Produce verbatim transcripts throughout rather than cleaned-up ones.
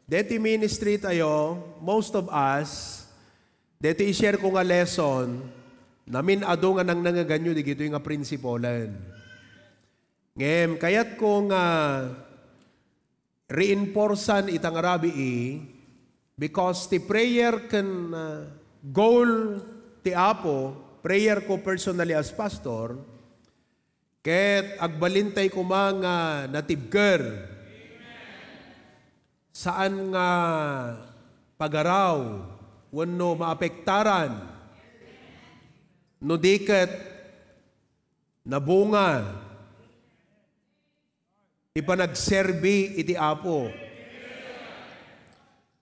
Deti ministry tayo, most of us, deti i-share ko nga lesson, namin-adu nga nangnangeganyo digitoy nga prinsipolen. Ngem, kayat ko nga reinforcean ita nga rabii, because ti prayer ken, ah, goal ti Apo, prayer ko personally as pastor, ket agbalintay koma nga natibker. Saan nga pagaraw wenno maapektaran no di ket nabunga ti panagserbi iti Apo.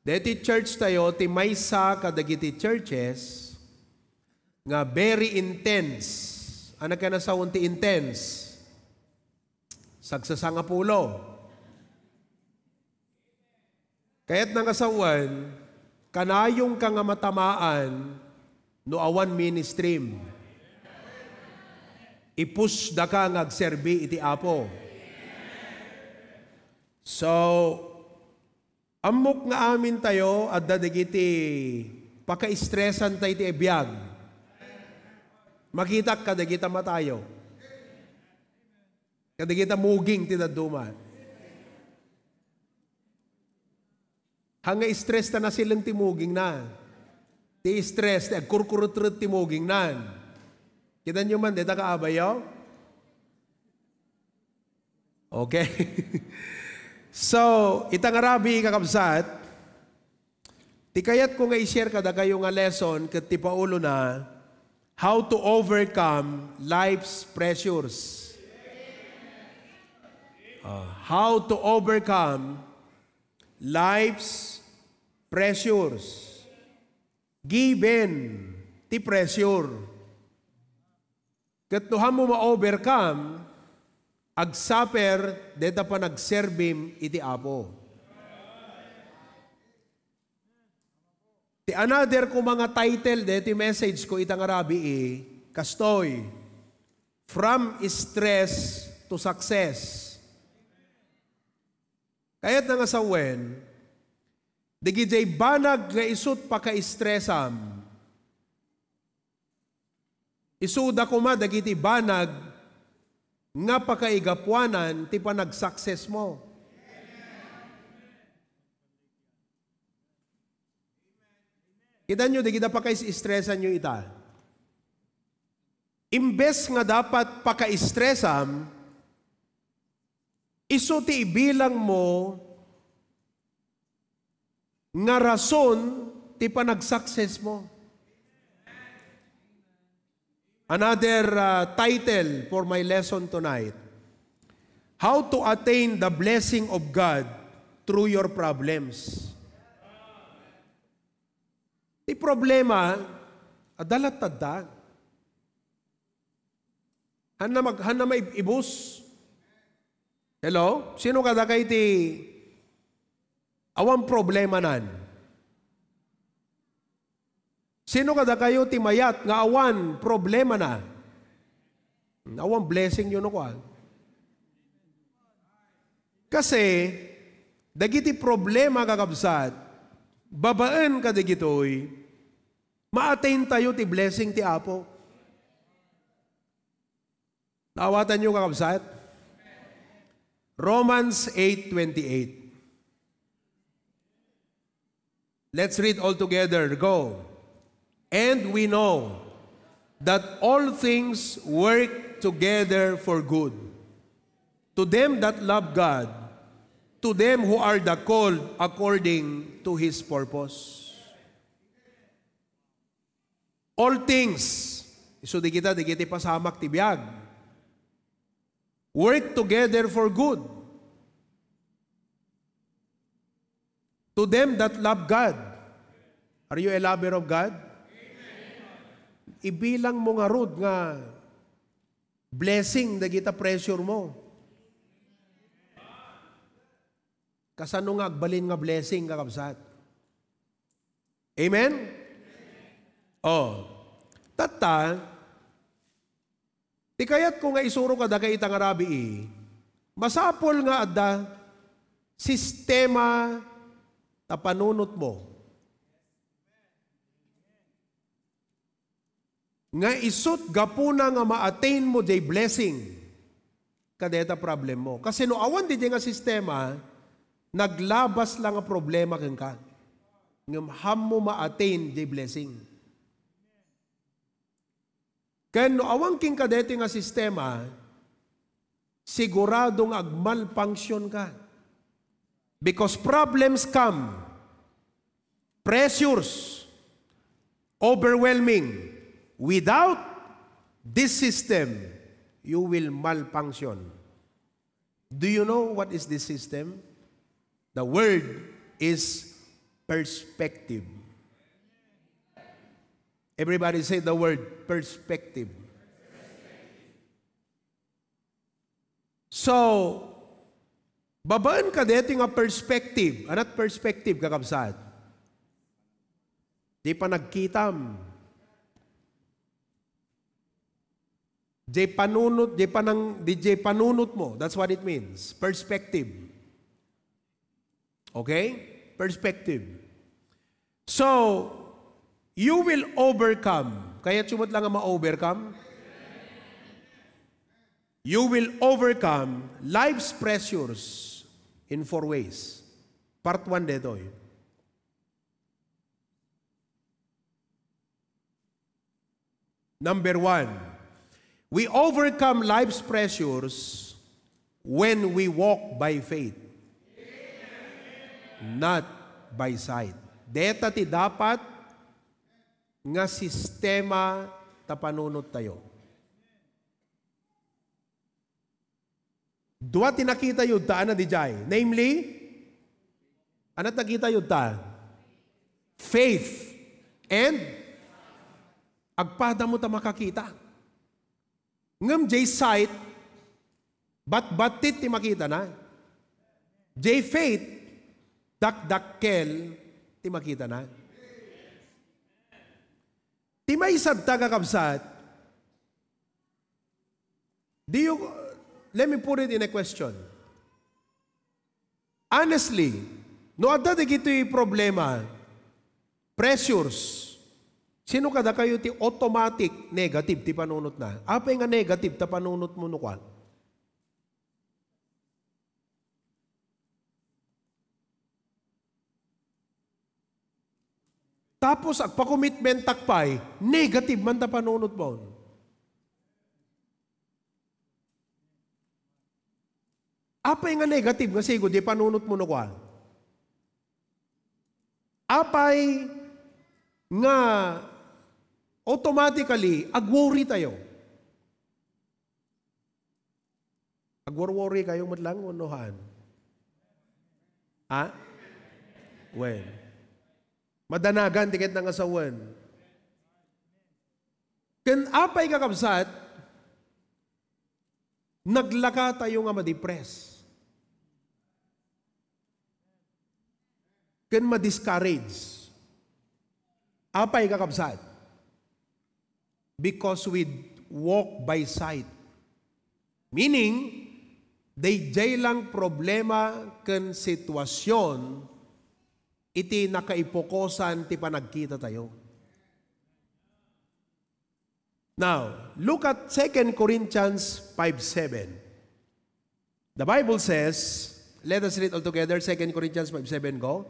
Deti church tayo, ti maysa kadagiti churches nga very intense. Ano kaya nasawen ti intense? Sagsasangapulo. Kayat na nga sawen, kanayong ka nga matamaan no awan ministream. I-push da ka nga agserbi iti Apo. So, ammok nga amin tayo, adda dagiti pakaistresan tayo iti biag. Makitak kadagita matayo. Kadagita muging ti dadduma. Hanga stress ta nasileng ti muging na. Ti stress, ti agkurkurutret ti muging nan. Kita nyo man, deta kaabayo? Okay. So, ita nga rabii, kakabsat, ti kayat ko nga i-share kadakayo nga lesson ket ti paulona, how to overcome life's pressures. Ah, how to overcome life's pressures. Given ti pressure. Ket no haanmo ma-overcome, agsuffer deta panagserbim iti Apo. Ti another ko mga title deti message ko ita nga rabii, kastoy, From Stress to Success. Kayat na nga sawen, dagiti banag nga isut pakaistresam, isuda koma dagiti banag nga pakaigapuanan ti panagsuccess mo. Kita nyo, dagita pakaistresan nyo ita. Imbes nga dapat pakaistresam, isu ti ibilang mo nga rason ti panagsuccess mo. Another, uh, title for my lesson tonight, How to Attain the Blessing of God Through Your Problems. Ti problema, adda latta da. Hanna mag-, hanna maib-, ibus. Hello? Sino kadakayo ti awan problema nan? Sino kadakayo ti mayat nga awan problema na? Awan blessing yun, no, kuan? Kasi, dagiti problema, kakabsat, babaen kadagitoy, ma-attain tayo ti blessing ti Apo. Naawatanyo, kakabsat? Romans eight twenty-eight. Let's read all together. Go. And we know that all things work together for good to them that love God, to them who are the called according to His purpose. All things, isu dagita, dagiti pasamak ti biag, work together for good to them that love God. Are you a lover of God? Ibilang mo ngarud nga blessing dagita pressure mo. Kasano nga agbalin nga blessing, kakabsat? Amen? Oh. Tatta, ti kayat ko nga isuro kadakayo ita nga rabii, masapul nga adda sistema ta panunotmo. Nga isut' gapuna nga ma-attain mo jay blessing, kadeta problem mo. Kasi no awan diay nga sistema, naglabas la nga problema kenka. Ngem haanmo ma-attain jay blessing. Ken no awan kenka daytoy nga sistema, sigurado nga agmalfunction ka. Because problems come, pressures, overwhelming. Without this system, you will malfunction. Do you know what is this system? The word is perspective. Everybody say the word perspective. So, babaen kadaytoy nga perspective. Ania't perspective, kakabsat? Jay panagkitam. Jay panunot, jay panang-, di jay panunot mo. That's what it means. Perspective. Okay? Perspective. So, you will overcome. Kayatyo met la nga ma-overcome? You will overcome life's pressures in four ways. Part one daytoy. Number one, we overcome life's pressures when we walk by faith, not by sight. Deta ti dapat nga sistema ta panunottayo. Dua ti nakitayo ta ania diay. Namely, ania ti nakitayo ta? Faith and agpada mo ta makakita. Ngem jay sight, batbattit ti makitana. Jay faith, dakdakkel ti makitana. Ti maysa ta, kakabsat, Do you, let me put it in a question. Honestly, no adda dagitoy problema, pressures, sino kadakayo ti automatic negative ti panunotna? Apay nga negative ta panunot mo no kua? Tapos agpa-commitmentak pay, negative man ta panunot mo. Apay nga negative nga sigud, di panunot mo no kua? Apay nga automatically, ag-worry tayo. Agwar-worry kayo met lang, wenno haan? Ha? Wen. Madanagan ti ket nangasawen. Ken apay, kakabsat, naglaka tayo nga ma-depress. Ken ma-discourage. Apay, kakabsat? Because we walk by sight. Meaning, daydiay lang problema ken situasion iti nakaipokosan ti panagkita tayo. Now, look at Second Corinthians five seven. The Bible says, let us read all together, Second Corinthians five seven, go.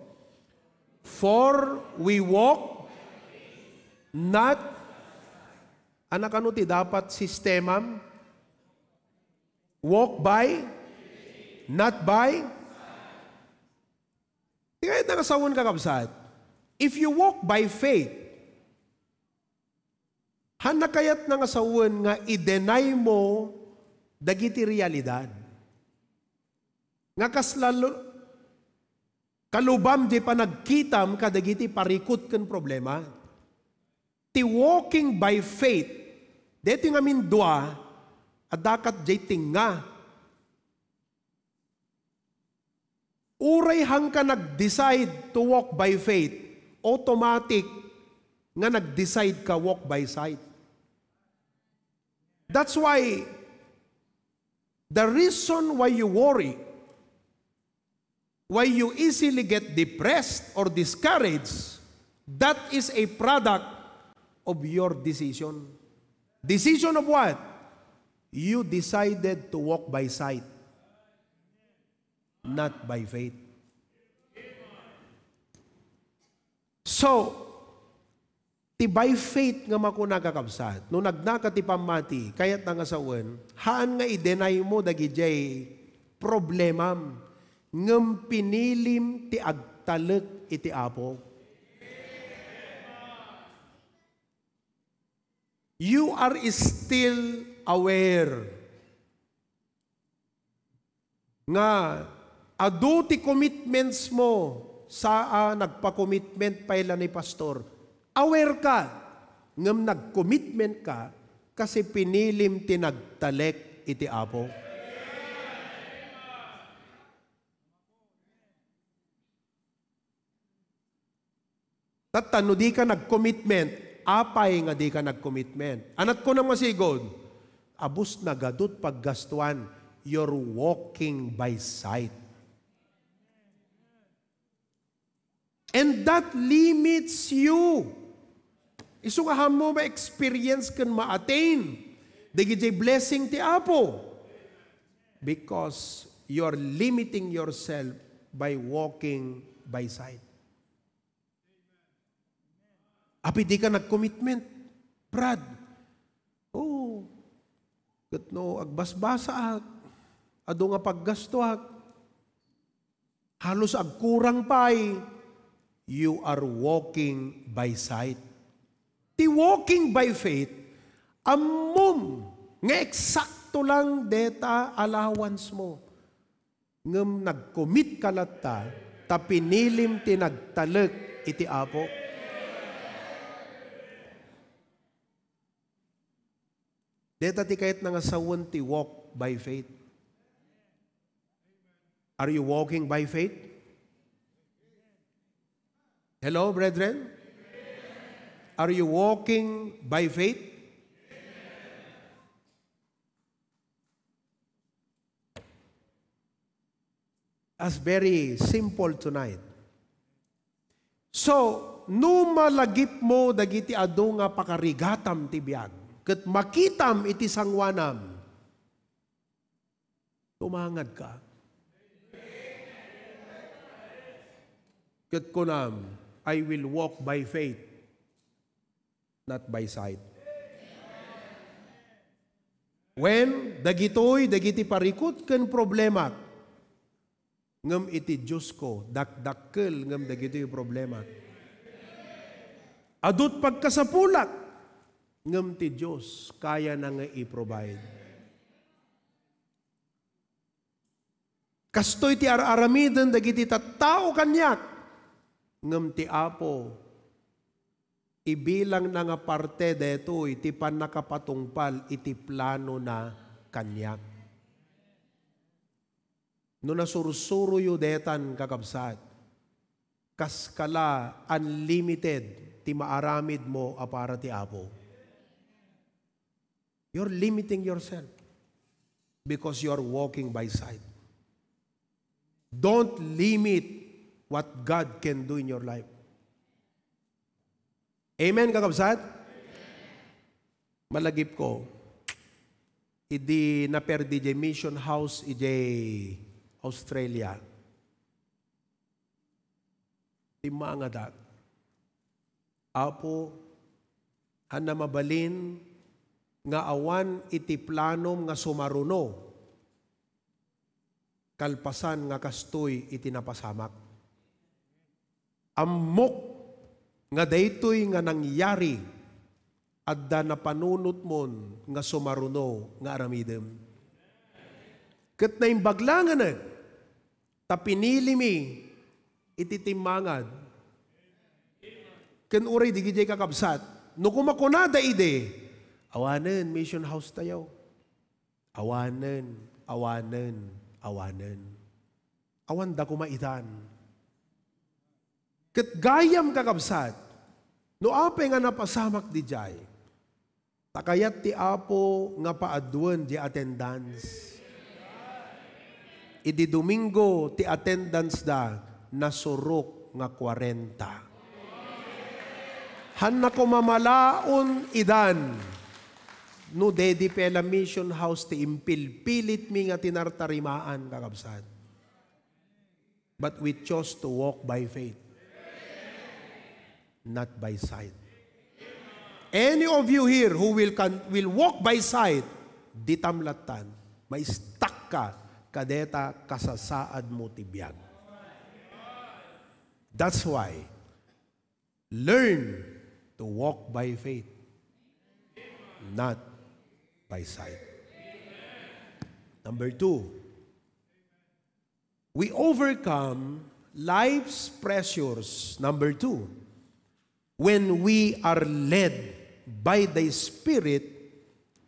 "For we walk not," ania kano ti dapat sistemam? Walk by, not by. Ti kayat nga sawen, kakabsat, if you walk by faith, haanna kayat nga sawen nga i-deny mo dagiti realidad. Nga kasla lo-, kalubam jay panagkitam kadagiti parikut ken problema. Ti walking by faith, daytoy ngamin dua, adda ket jay tengnga. Uray haanka nag-decide to walk by faith, automatic nga nag-decide ka walk by sight. That's why the reason why you worry, why you easily get depressed or discouraged, that is a product of your decision. Decision of what? You decided to walk by sight, not by faith. So, ti by faith nga makuna, kakabsat, no nagnaka ti pammati, kayatna nga sawen, haan nga i-deny mo dagidiay problemam, ngem pinilim ti agtalek iti Apo. You are still aware nga adu ti commitments mo, sa a nagpa-commitment pay la ni pastor. Aware ka, ngem nag-commitment ka kasi pinilim ti nagtalek iti Apo. Tatta, no di ka nag-commitment, apay nga di ka nag-commitment? Anat ko na masigod, abus na gadut paggastuan, you're walking by sight. And that limits you. Isu nga ammo ma-experience ken ma-attain dagiti blessing ti Apo. Because you're limiting yourself by walking by sight. Apay di ka nag-commitment, Brad? Oo. Ket no agbasbasaak, adu nga paggastuak, halos agkurang pay, you are walking by sight. Ti walking by faith, ammom nga eksakto lang deta allowance mo. Ngem nag-commit ka latta, ta pinilim ti nagtalek iti Apo. Deta ti kayatna nga sawen ti walk by faith. Are you walking by faith? Hello, brethren? Are you walking by faith? As very simple tonight. So, no malagipmo dagiti adu nga pakarigatam ti biag, ket makitam iti sangoanam, tumangadka. Ket kunam, "I will walk by faith, not by sight." Wen, dagitoy dagiti parikut ken problemak, ngem iti Diosko, dakdakkel ngem dagitoy problemak. Adut pagkasapulak, ngem ti Dios kayana nga i-provide. Kastoy ti ar-aramiden dagiti tattao kaniak, ngem ti Apo ibilangna nga parte daytoy ti pannakapatungpal iti planona kaniak. No nasursuroyo daytan, kakabsat, kaskala unlimited ti maaramidmo a para ti Apo. You're limiting yourself because you're walking by sight. Don't limit what God can do in your life. Amen, kakabsat? Malagipko, idi naperdi jay mission house ijay Australia, timmangadak, "Apo, ania mabalin nga awan iti planom nga sumaruno kalpasan nga kastoy iti napasamak? Ammok nga daytoy nga nangyari, adda napanunotmon nga sumaruno nga aramidem. Ket naimbag la nga nag-, ta pinilimi iti timmangad." Ken uray digidiay, kakabsat, no kumakunada idi, "Awanen, mission house tayo. Awanen, awanen, awanen." Awanda koma itan. Ket gayam, kakabsat, no apay nga napasamak didiay, ta kayat ti Apo nga paaduen di attendance. Idi Domingo ti attendance da, nasurok nga kwarenta. Hanna ko mamalaon idan. No, dedi pay la mission house ti impilpilit mi nga tinartarimaan, kakabsat. But we chose to walk by faith, not by sight. Any of you here who will can, will walk by sight, ditam lattan, ma-stuck ka kadeta kasasaad mo ti biag. That's why, learn to walk by faith, not by sight. Number two, we overcome life's pressures. Number two, when we are led by the Spirit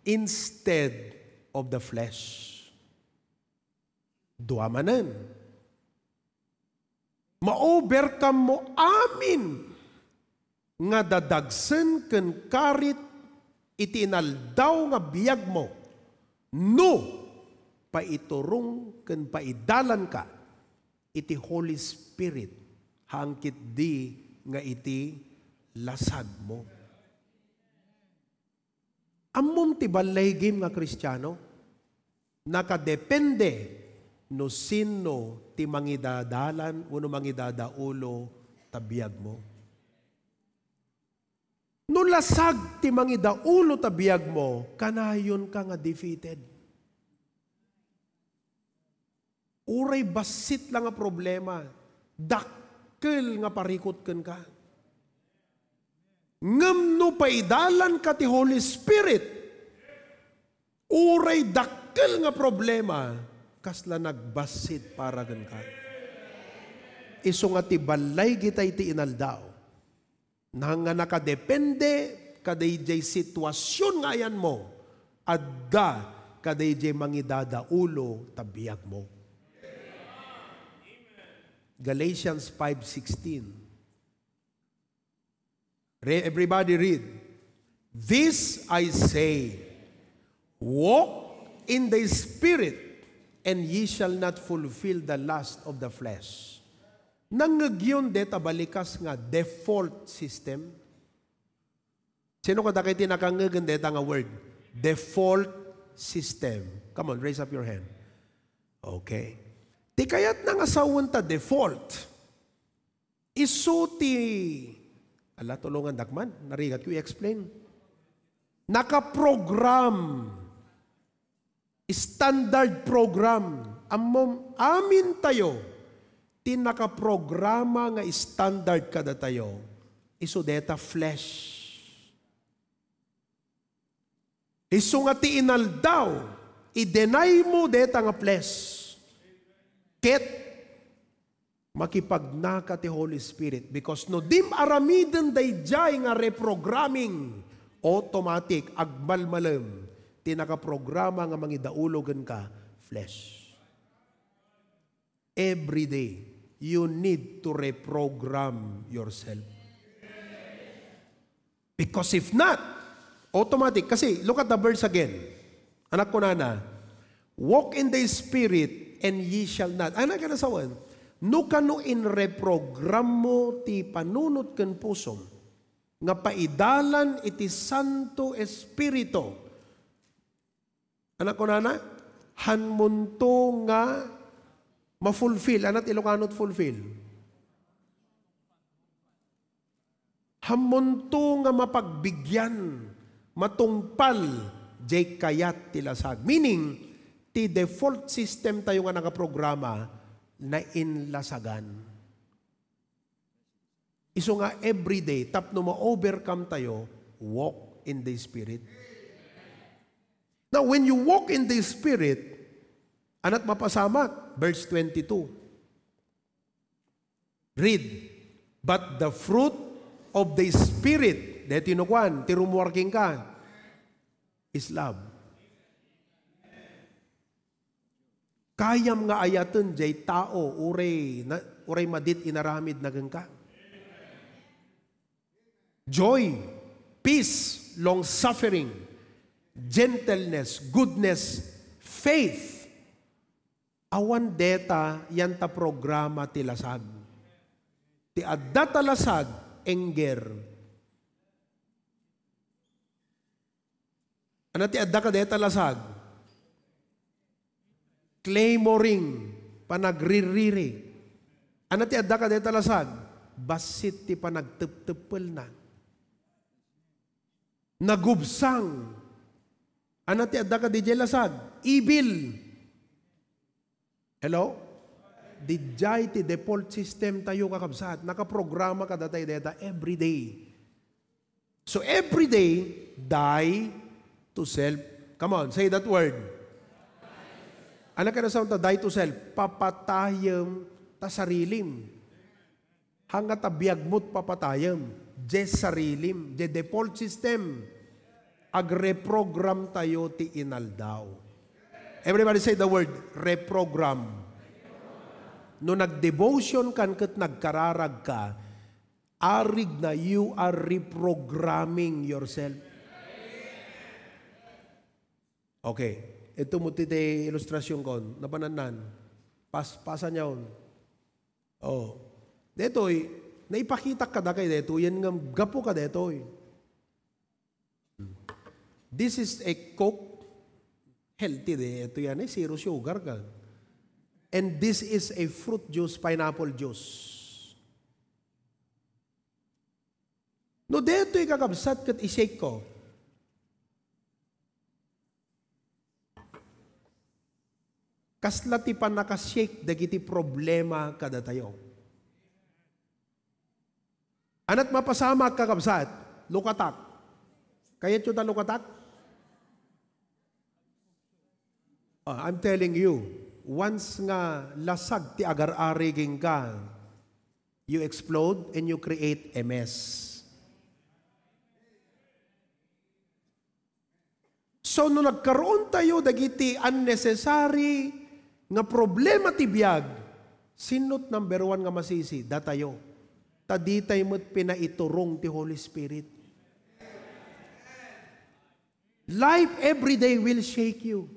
instead of the flesh. Dua manen. Ma-overcome mo amin nga dadagsen ken karit iti inaldaw nga biagmo, no paiturong ken paidalanka iti Holy Spirit, haan ketdi nga iti lasagmo. Ammom ti balligim nga Kristiano? Nakadepende no sinno ti mangidadalan wenno mangidadaulo ta biagmo. No lasag ti mangidaulo ta biagmo, kanayonka nga defeated. Uray bassit la nga problema, dakkel nga parikut kenka. Ngem no paidalanka ti Holy Spirit, uray dakkel nga problema, kasla nagbassit para kenka. Isu nga ti balligita iti inaldaw, na nga nakadepende kadaydiay situasion nga ayanmo, adda kadaydiay mangidadaulo ta biagmo. Galatians five sixteen. Re-, everybody read. "This I say, walk in the Spirit, and ye shall not fulfill the lust of the flesh." Nangngegyon deta balikas nga default system? Sino kadakayo ti nakangngegen deta nga word? Default system. Come on, raise up your hand. Okay. Ti kayatna nga sawen ta default. Isu ti, ala, tulongandak man. Narigat ko i-explain. Nakaprogram. Standard program. Ammom, amintayo ti nakaprograma nga standard kadatayo, isu deta flesh. Isu nga ti inaldaw, i-deny mo deta nga flesh. Ket makipagnaka ti Holy Spirit, because no dim aramiden daydiay nga reprogramming, automatic, agmalmalem ti nakaprograma nga mangidaulo kenka, flesh. Every day, you need to reprogram yourself. Because if not, automatic. Kasi, look at the verse again. Anak ko nana, "Walk in the Spirit, and ye shall not." Anak ka na sawan, no kano in reprogram mo ti panunot ken pusom, nga paidalan iti Santo Espiritu. Anak ko nana, hanmonto nga ma-fulfill. Anat Ilocano ti fulfill? Hammonto nga mapagbigyan, matungpal, jay kayat ti lasag. Meaning, ti default system tayo nga nakaprograma, nainlasagan. Isu nga everyday, tapno ma-overcome tayo, walk in the Spirit. Now, when you walk in the Spirit, anat mapasamak? Verse twenty-two. Read, "But the fruit of the Spirit," deti no kuan, ti rumuar kenka, "is love." Kayam nga ayaten jay tao, uray na, uray madit inaramidna kenka. Joy, peace, long-suffering, gentleness, goodness, faith. Awan deta yan ta programa ti lasag. Ti adda ta lasag, anger. Ania ti adda kadeta lasag? Clamoring, panagririri. Ania ti adda kadeta lasag? Bassit ti panagtepteppelna. Nagubsang. Ania ti adda kadiay lasag? Evil. Hello? Diay ti default system tayo, kakabsat. Nakaprograma kadatayo deta every day. So every day, die to self. Come on, say that word. Ania kadi a sawen ta die to self? Papatayem ta sarilim. Haan nga ta biagmo ti papatayem, diay sarilim, diay default system. Agreprogram tayo ti inaldaw. Everybody say the word, reprogram. No nag-devotion kan ket nagkararag ka, arigna, you are reprogramming yourself. Okay. Ito mo ti, ti ilustrasyonko. Napanannan. Pas, pasa niya on. Oh. Detoy, naipakitak kadakayo detoy, yan nga gapu ka detoy. This is a Coke. Healthy de, ito yan eh, zero sugar ka. And this is a fruit juice, pineapple juice. No detoy, kakabsat, ket i-shake ko. Kasla ti pannaka-shake dagiti problema kadatayo. Ania ti mapasamak, kakabsat? Lukatak. Kayatyo ta lukatak? Ah, I'm telling you, once nga lasag ti agar-ari kenka, you explode and you create a mess. So, no nagkaroon tayo dagiti unnecessary nga problema ti biag, sinno ti number one nga masisi? Datayo. Ta ditay met pinaiturong ti Holy Spirit. Life every day will shake you.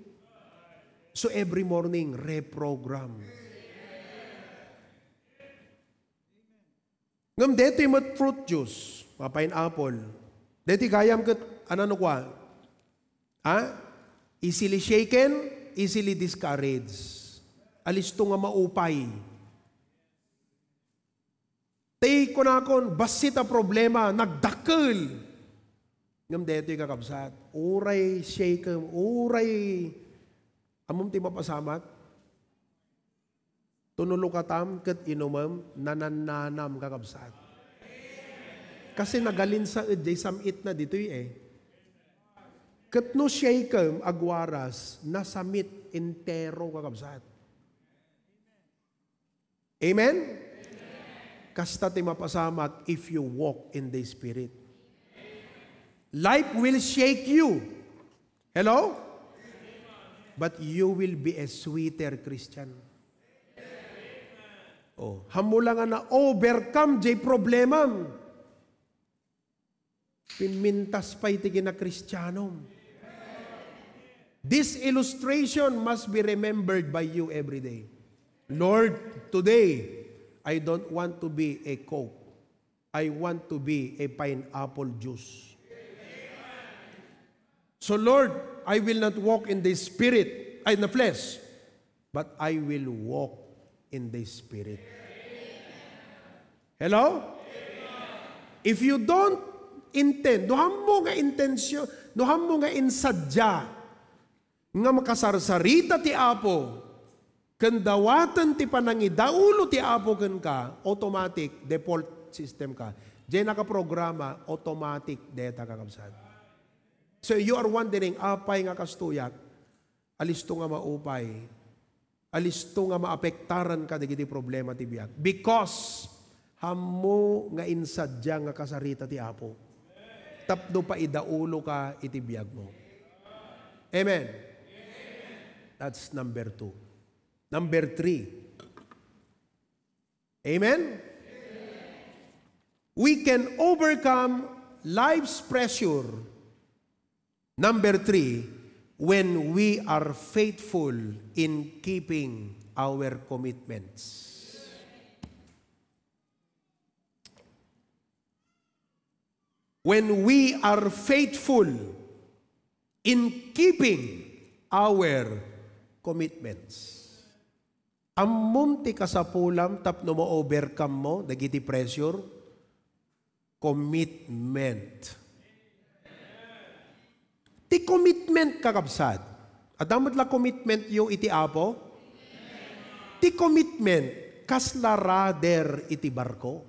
So every morning, reprogram. Ngem detoy met fruit juice, mga pineapple. Detoy gayam ket, ano, no kua? Ha? Easily shaken, easily discouraged. Alisto nga maupay. Ti kunakon, bassit a problema, nagdakkel. Ngem detoy, kakabsat, uray shaken, uray, ammom ti mapasamak? Tunulokatam ket inumem, nanannanam, kakabsat. Kasi nagalinsa ed jay sam-itna ditoy eh. Ket no shakem, agwaras, nasamit entero, kakabsat. Amen? Kasta ti mapasamak if you walk in the Spirit. Life will shake you. Hello? But you will be a sweeter Christian. Oh, hammo la nga na-overcome jay problemam. Pimmintas pay ti kinakristianom. This illustration must be remembered by you every day. Lord, today, I don't want to be a Coke. I want to be a pineapple juice. So Lord, I will not walk in the spirit, in the flesh, but I will walk in the spirit. Hello? If you don't intend, no hammo nga intensyon, no hammo nga insadya, nga makasarsarita ti Apo, ken dawaten ti panangidaulo ti Apo kenka, automatic, default system ka. Diay nakaprograma, automatic, deta, kakabsat. So, you are wondering, "Apay nga kastoyak?" Alisto nga maupay. Alisto nga maapektaran ka dagiti problema ti biag. Because, hammo nga insadia nga kasarita ti Apo. Tapno paidaulo ka iti biagmo. Amen. That's number two. Number three. Amen? We can overcome life's pressure. Number three, when we are faithful in keeping our commitments. When we are faithful in keeping our commitments. Ammom ti kasapulam tapno ma-overcome mo dagiti pressure? Commitment. Ti commitment, kakabsat. Adda met la commitment yo iti Apo? Ti commitment, kasla rudder iti barko.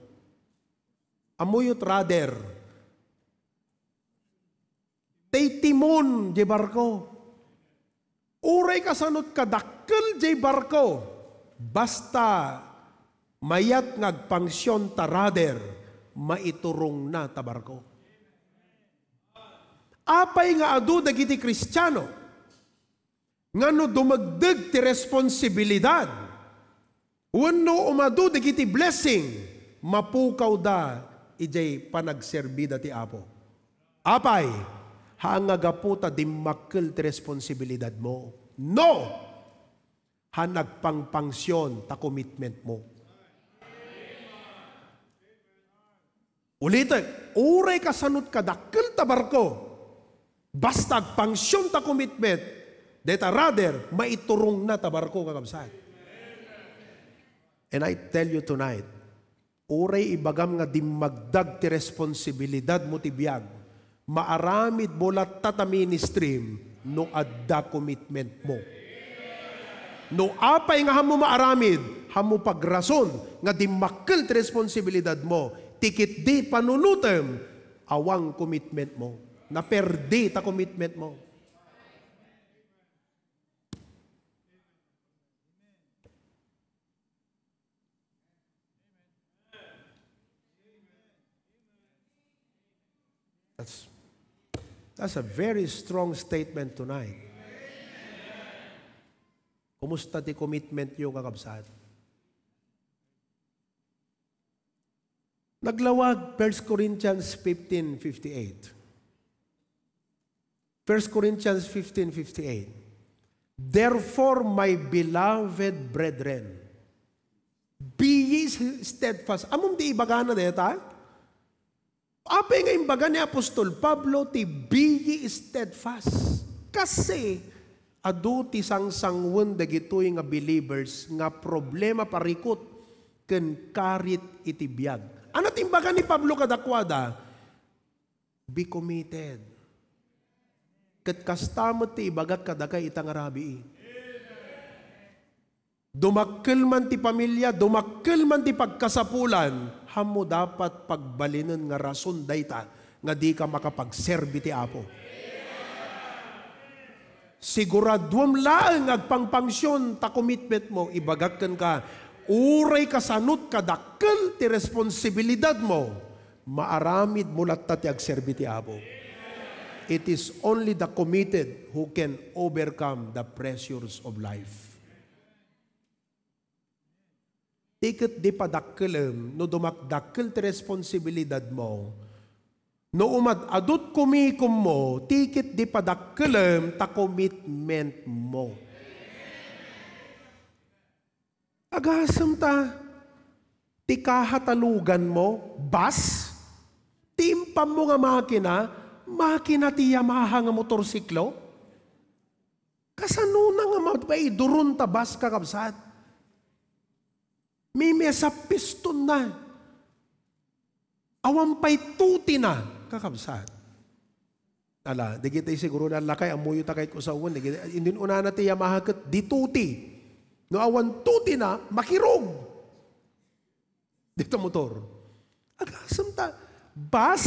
Ammoyo ti rudder. Tay timon jay barko. Uray kasano ti kadakkel jay barko, basta mayat nga agpangsion ta rudder, maiturongna ta barko. Apay nga adu dagiti Kristiano nga no dumagdeg ti responsibilidad wenno umadu dagiti blessing, mapukawda idiay panagserbida ti Apo? Apay, haan nga gapu ta dimmakkel ti responsibilidadmo? No! Haan agpangpangsion ta commitmentmo. Ulitek, uray kasano ti kadakkel ta barko, basta agpangsion ta commitment, dayta rudder, maiturongna ta barko, kakabsat. And I tell you tonight, uray ibagam nga dimmagdag ti responsibilidadmo ti biag, maaramidmo latta ta ministry no adda commitmentmo. No apay nga hammo maaramid, hammo pagrason nga dimmakkel ti responsibilidadmo, ti ketdi panunotem, awan commitmentmo. Naperdi ta commitmentmo. That's, that's a very strong statement tonight. Kumusta ti commitment yo, kakabsat? Naglawag, First Corinthians fifteen fifty-eight. First Corinthians fifteen fifty-eight. "Therefore, my beloved brethren, be ye steadfast." Ammom ti ibagana dayta? Apay nga imbaga ni Apostol Pablo ti "be ye steadfast"? Kasi adu ti sangsangoen dagitoy nga believers nga problema, parikut ken karit iti biag. Ano ti imbaga ni Pablo kadakuada? Be committed. Ket kasta met ti ibagak kadakay ita nga rabii. Dumakkel man ti pamilya, dumakkel man ti pagkasapulan, hammo dapat pagbalinen nga rason dayta nga dika makapagserbi ti Apo. Siguraduem laeng nga agpangpangsion ta commitment mo, ibagak kenka, uray kasano ti kadakkel ti responsibilidad mo, maaramid mo latta ti agserbi ti Apo. It is only the committed who can overcome the pressures of life. Ti ketdi padakkelem no dumakdakkel ti responsibilidad mo. No umad-adut kumikum mo, ti ketdi padakkelem ta commitment mo. Agasem ta, ti kaha ta lugan mo, bus, ti impam mo nga makina, makina ti Yamaha nga motorsiklo? Kasanona nga mapaiduron ta bus, kakabsat? Mimesa pistonna. Awan pay tutina, kakabsat. Ala, dagiti siguro nalakay, ammoyo ta kay kusawen, dagiti, indin unana ti Yamaha ket di tuti. No awan tutina, makirog. Dita motor. Agasem ta, bus,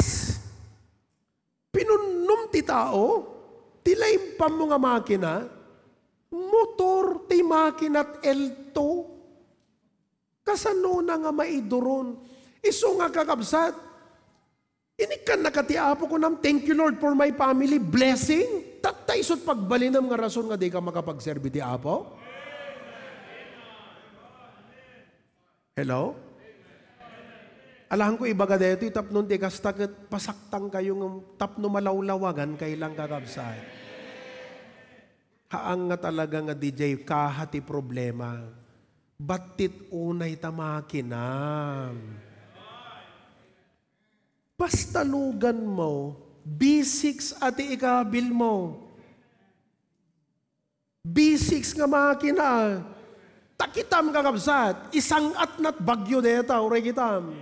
pinunnom ti tao, ti laimpam mo nga makina, motor, ti makinat L two. Kasanona nga maiduron? Isu nga kakabsat, inikkannaka ti Apo, kunam, "Thank you, Lord, for my family, blessing." Tatta isut pagbalinem nga rason nga dika makapagserbi ti Apo? Hello? Alahanko ibaga daytoy tapno ti kasta ket pasaktangkayo ngem tapno malawlawagankayo lang, kakabsat. Haan nga talaga nga didiay kaha ti problema. Battit unay ta makinam. Basta lugan mo, B six a ti ikabil mo. B six nga makina. Ta kitam, kakabsat, isang-at nat bagyo deta, uray kitam.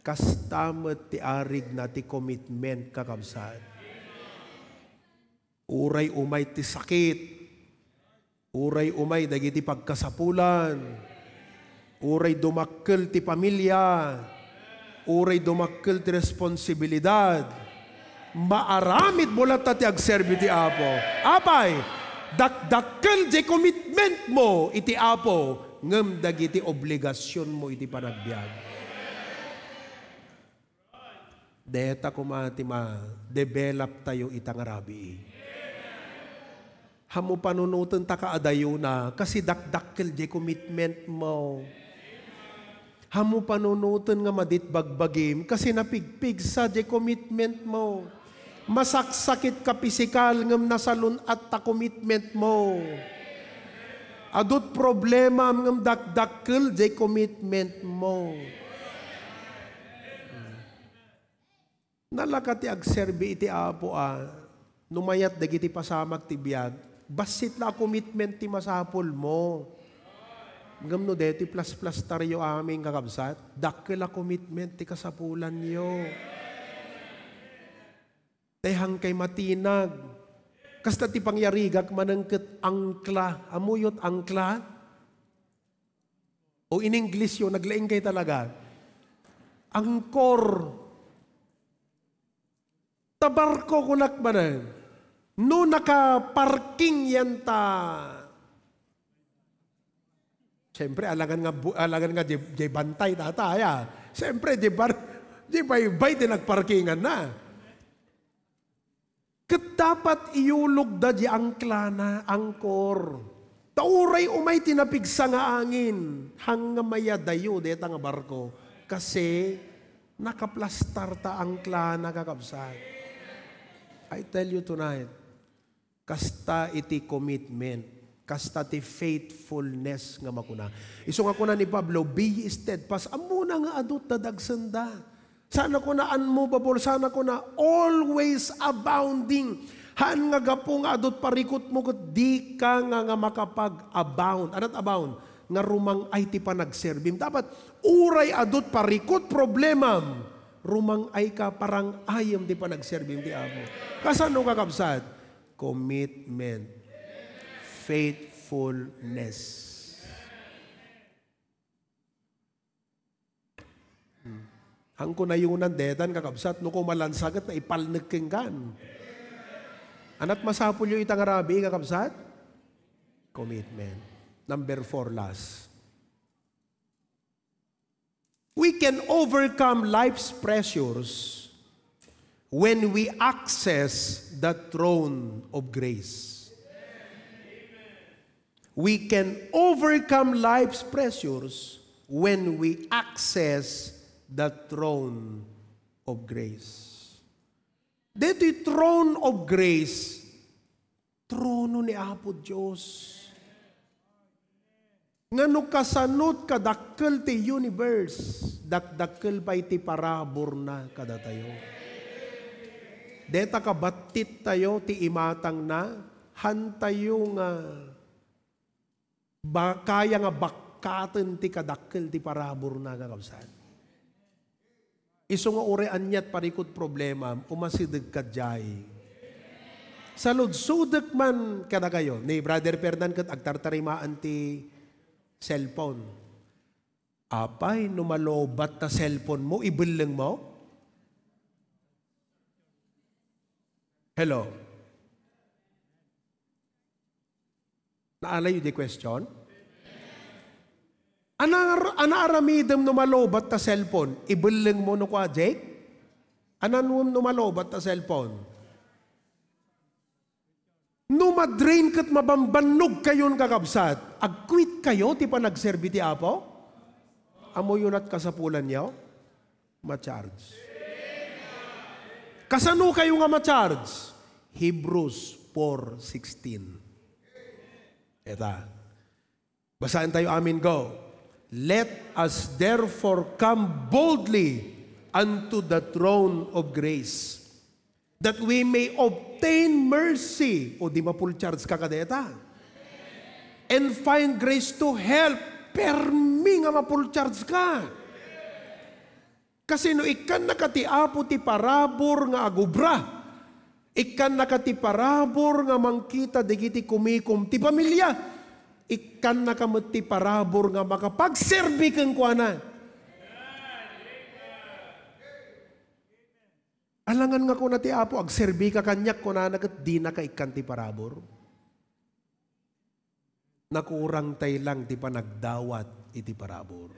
Kasta met ti arigna ti commitment, kakabsat. Uray umay ti sakit, uray umay dagiti pagkasapulan, uray dumakkel ti pamilya, uray dumakkel ti responsibilidad, maaramidmo latta ti agserbi ti Apo. Apay, dakdakkel diay commitmentmo iti Apo, ngem dagiti obligasionmo iti panagbiag. Deta koma ti ma-develop tayo ita nga rabii. Hammo panunoten ta kaadayona, kasi dakdakkel diay commitment mo. Hammo panunoten nga madit bagbagim, kasi napigpigsa diay commitment mo. Masaksakit ka pisikal, ngem nasalun-at ta commitment mo. Adut problema ngem dakdakkel diay commitment mo. Nalaka ti agserbi iti Apo a, no mayat dagiti pasamak ti biag, bassit la a commitment ti masapul mo. Ngem no detoy plasplastaryo amin, kakabsat, dakkel a commitment ti kasapulanyo. Tay hangkay matinag. Kasta ti pangyarigak manen ket angkla. Ammoyo ti angkla? O in English yo, naglaing kay talaga. Angkor. Ta barko kunak manen. No nakaparking yan ta Siyempre, alangan nga bu-, alangan nga di, di bantay, tatay, ah. Siyempre, di bar-, di baybay, di nagparkingan na. Ket dapat iyulogda di angklana, angkor. Ta uray umay ti napigsa nga angin, hang nga mayadayo deta nga barko. Kasi, nakaplastar ta angklana, kakabsat. I tell you tonight, Kasta iti commitment, kasta ti faithfulness nga makuna. Isu nga kuna ni Pablo, "Be ye steadfast." Ammona nga adu ta dagsenda. Saan a kuna unmovable, saan a kuna always abounding. Haan nga gapu nga adut parikutmo ket dika nga, nga makapag-abound. Ania ti abound? Nga rumang-ay ti panagserbim. Dapat uray adut parikut problemam, rumang-ay ka, parang-ayem ti panagserbim ti Apo. Kasano, kakabsat? Commitment. Faithfulness. Hmm. Hangko nayunan detan, kakabsat, no kumalansa ket naipalnek kenkan. Ania ti masapulyo ita nga rabii, kakabsat? Commitment. Number four, last. We can overcome life's pressures when we access the throne of grace. We can overcome life's pressures when we access the throne of grace. Ditoy throne of grace, trono ni Apo Dios. Nga no kasanot kadakkel ti universe, dakdakkel pay ti paraburna kadatayo. Deta kabattit tayo ti imatangna, hantayo nga ba-, kaya nga bakkaten ti kadakkel ti paraburna, kakabsat. Isu nga uray aniat parikut problemam, umasideg kadiay. Saludsodek man kadakayo, ni Brother Fernan ket agtartarimaan ti cellphone. Apay, no malobat ta cellphone mo, ibelleng mo? Hello? Naalayo di question? Ana, ana aramidem no malobat ta cellphone? Ibelleng mo no kua, Jake? Ana no, no malobat ta cellphone? No madrain ket mabambannog kayon, kakabsat, agquit kayo ti panagserbi ti Apo? Ammoyo lat kasapulanyo? Ma-charge. Kasano kayo nga ma-charge? Hebrews four sixteen. Eta. Basaen tayo amin, go. "Let us therefore come boldly unto the throne of grace, that we may obtain mercy." O, di ma-full charge ka kadeta. "And find grace to help." Permi nga ma-full charge ka. Kasi no ikkannaka ti Apo ti parabur nga agubra, ikkannaka ti parabur nga mangkita dagiti kumikom ti pamilia, ikkannaka met ti parabur nga makapagserbi kenkuana. Alangan nga kuna ti Apo, "Agserbika kaniak," kunana, ket dinaka ikkan ti parabur. Nakurang tay lang ti panagdawat iti parabur.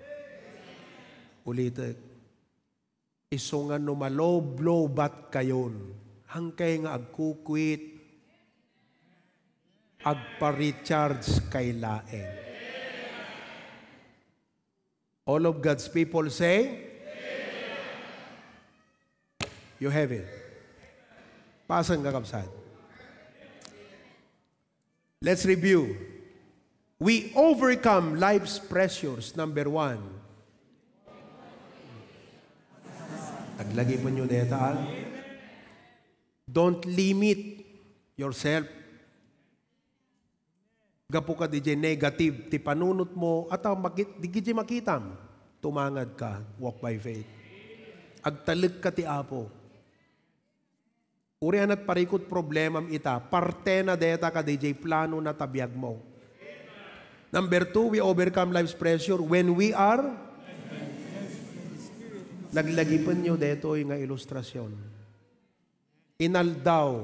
Ulitek, isu nga no maloblobatkayon, hangkay nga agkukuit, agpa-recharge kay laeng. All of God's people say, you have it. Pasen, kakabsat. Let's review. We overcome life's pressures. Number one. Aglagipenyo deta, ah. Don't limit yourself. Gapu ka didiay negative ti panunotmo, ata makit-, didiay makitam, tumangadka, walk by faith. Agtalekka ti Apo. Uray a nagparikut problemam ita, partena deta kadidiay planona ta biagmo. Number two, we overcome life's pressure when we are, naglagipenyo detoy nga ilustrasyon. Inaldaw,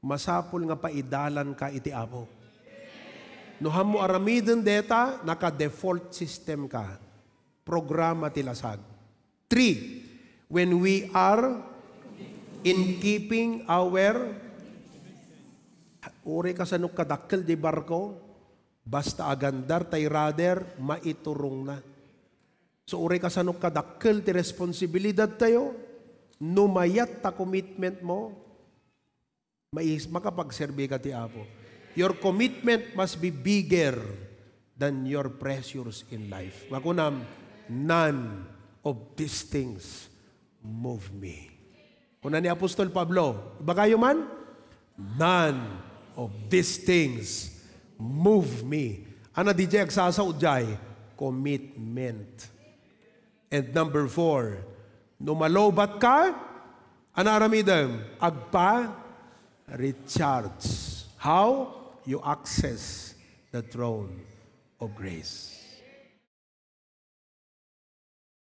masapul nga paidalanka iti Apo. No hammo aramiden deta, naka-default system ka. Programa ti lasag. Three, when we are in keeping our, uray kasano kadakkel di barko, basta agandar tay rudder, maiturongna. So, uray kasano kadakkel ti responsibilidad tayo, no mayat ta commitment mo, mais-, makapagserbi ka ti Apo. Your commitment must be bigger than your pressures in life. Makunam, "None of these things move me." Kuna ni Apostol Pablo, ibagayo man, "None of these things move me." Ana didiay agsasao diay commitment. And number four, no malowbat ka, ana aramidem? Agpa-recharge. How? You access the throne of grace.